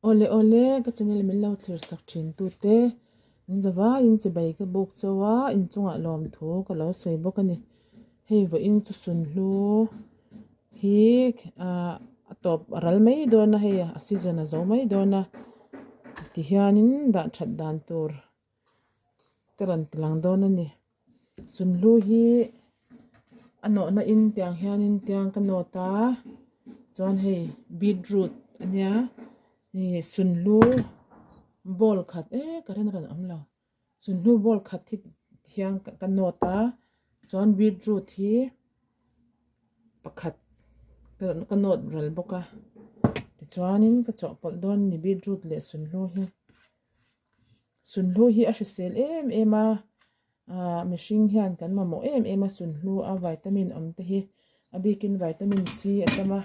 Awle awle, ka channel min lo thlir sak thin tute, in zavaiin chibai ka buk chauh a, inchungah lawmthu ka lo sawi bawk a ni. Hei vawiin chu sunhlu hi ah a tawp a ral mai dawn a, hei a season a zo mai dawn a, tihianin dah that dan tur ka rawn ti lang dawn a ni. Sunhlu hi a nawhna in tiang hianin tiang ka nawt a chuan hei beetroot a nia ih sunhlu bowl khat e ka rin a rawn awm lo sunhlu bowl khat hi tihian ka nawt a chuan beetroot hi pakhat ka nawt ral bawk a tichuanin ka chawhpawlh dawn a ni beetroot leh sunhlu hi. Sunhlu hi a hrisel em em a, ah mihring hian kan mamawh em em a sunhlu a vitamin awm te hi a bikin vitamin C a tam a,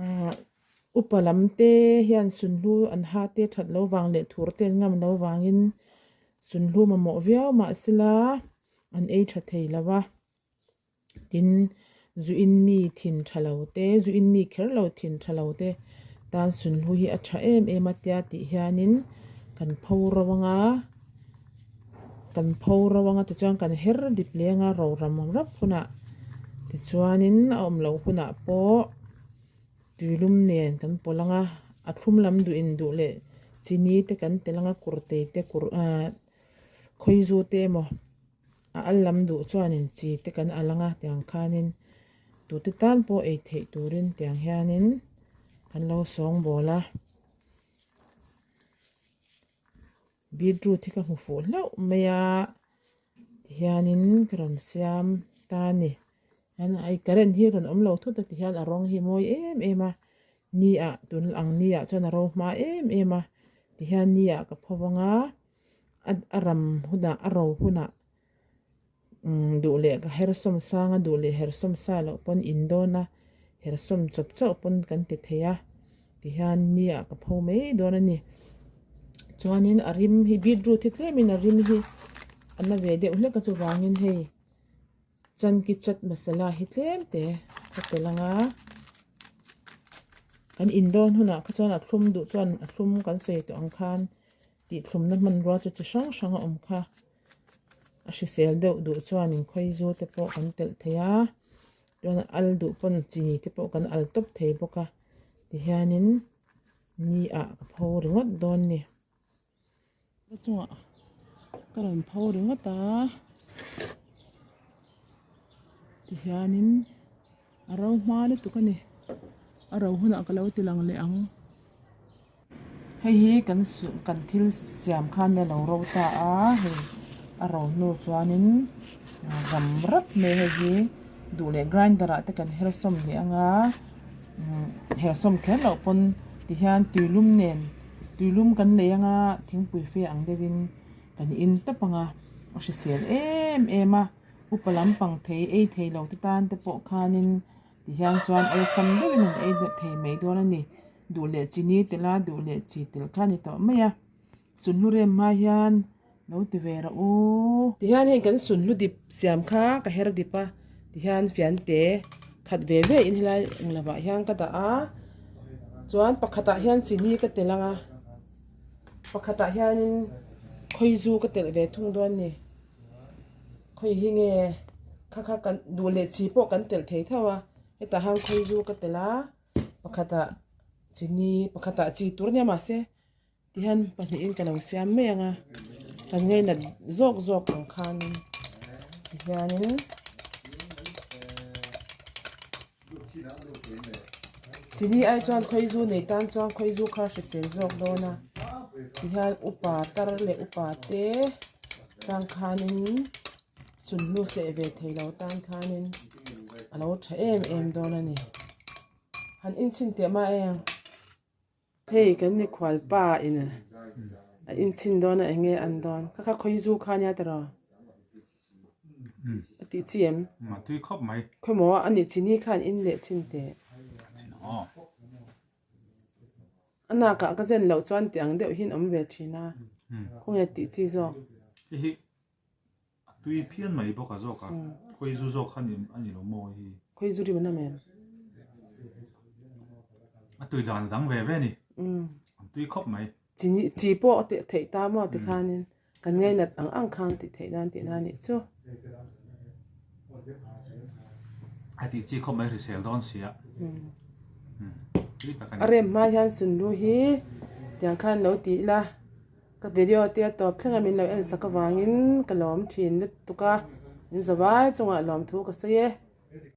ah upa lam te hian sunhlu an ha te that lo vang leh thur te an ngam lo vangin sunhlu mamawh viau mahsela an ei tha thei lo va. Tin, zu in mi thin tha lo te, zu in mi kher lo thin tha lo te tan sunhlu hi a tha em em a tia tih hianin kan pho ro anga, kan pho ro anga tichuan kan her dip leng a ro ram rap hunah tichuanin a awm loh hunah pawh tuilum nen kan pawlh anga a thlum lam duh in duh leh chini te kan telh anga kurtei te kur ah khawizu te emaw. A al lam duh chuanin chi te kan al anga tiang khanin tute tan pawh ei theih turin tiang hianin kan lo sawng bawl a. Beetroot hi ka hmu fuh hlauh mai a tihianin ka rawn siam ta a ni. Hian ai current hi rawn awm lo thut a tihian a rawng hi mawi em em a ni ah tun ang ni ah chuan a ro hma em em a tihian ni ah ka pho vang a. A ram hunah a ro hunah umm duh leh ka her sawm sang a duh leh her sawm sa loh pawn in dawn a her sawm chawp chauh pawn kan ti thei a tihian ni ah ka pho mai dawn a ni chuanin a rim hi beetroot hi tlemin a rim hi a na ve deuh hlek a chuvangin hei. Chanki chat masala hi tlem te ka tel ang a, kan in dawn hunah kha chuan a thlum duh chuan a thlum kan sawi tawh ang khan tih thlumna hmanrua chu chi hrang hrang a awm kha a hrisel deuh duh chuan in khawizu te pawh kan telh thei a chuan al duh pawn chini te pawh kan al tawp thei bawk a tihianin ni ah ka pho ringawt dawn a ni. Ka chungah ka rawn pho ringawt a tihianin a ro hma lutuk a ni a ro hunah ka lo ti lang leh ang hei hi kan suh kan thil siam khan a lo ro ta a hei a ro hnu chuanin zam rap mai hei hi duh leh grinder ah te kan her sawm leh ang a her sawm kher loh pawn tihian tuilum nen. Tuilum kan lei anga thingpui fe ang deuhin kan in tawp anga a hrisel em em a upa lampang thei ei thei lo te tan te pawh khanin tihian chuan awlsam deuhin an ei thei mai dawn a ni duh leh chini tel a duh leh chi tel kha a ni tawh mai a sunhlu rem hma hian lo ti ve rawh u. Tihian heng kan sunhlu dip siam kha ka her dip a tihian fiante khat ve ve in helai eng lovah hian ka dah a chuan pakhatah hian chini ka telh ang a pakhatah hianin khawizu ka telh ve thung dawn a ni khawi hi nge kha kha kan duh leh chi pawh kan telh thei tho a hetah hian khawizu ka telh a pakhatah chini pakhatah chi tur ania mahse. Tihian pahnihin ka lo siam mai ang a, kan ngainat zawk zawk ang khanin tihianin chini ai chuan khawizu nei tan chuan khawizu kha hrisel zawk dawn a tihian upa tar leh upa te tan khanin sunhlu seh ve thei lo tan khanin a lo tha em em dawn a ni han inchhin teh mah eng. Hei kan mikhual pa in a inchhin dawn a enge an dawn kha kha khawizu kha ania tiraw a tih chi em a tui khawp mai khawimaw a nih chini khan in leh chhin teh a nak ah ka zen loh chuan tih ang deuh hian awm ve thin a khawnge tih chi zawk hihi A tui phian mai bawk a zawk a, khawizu zawk kha a ni lo maw hi. Khawizu rim an awm em? A tui dan a dang ve ve a ni. Tui khawp mai. Chi chi pawh a tih theih ta maw tikhanin kan ngainat ang ang khan tih theih nan tihna a nih chu. A tih chi khawp mai hrisel dawn sia. Tui tak a ni. A rem hma hian sunlu hi tiang khan lo ti ila ka video te a tawp thleng a min lo en sak avangin ka lawm thin lutuk a, in zavai chungah lawmthu ka sawi e.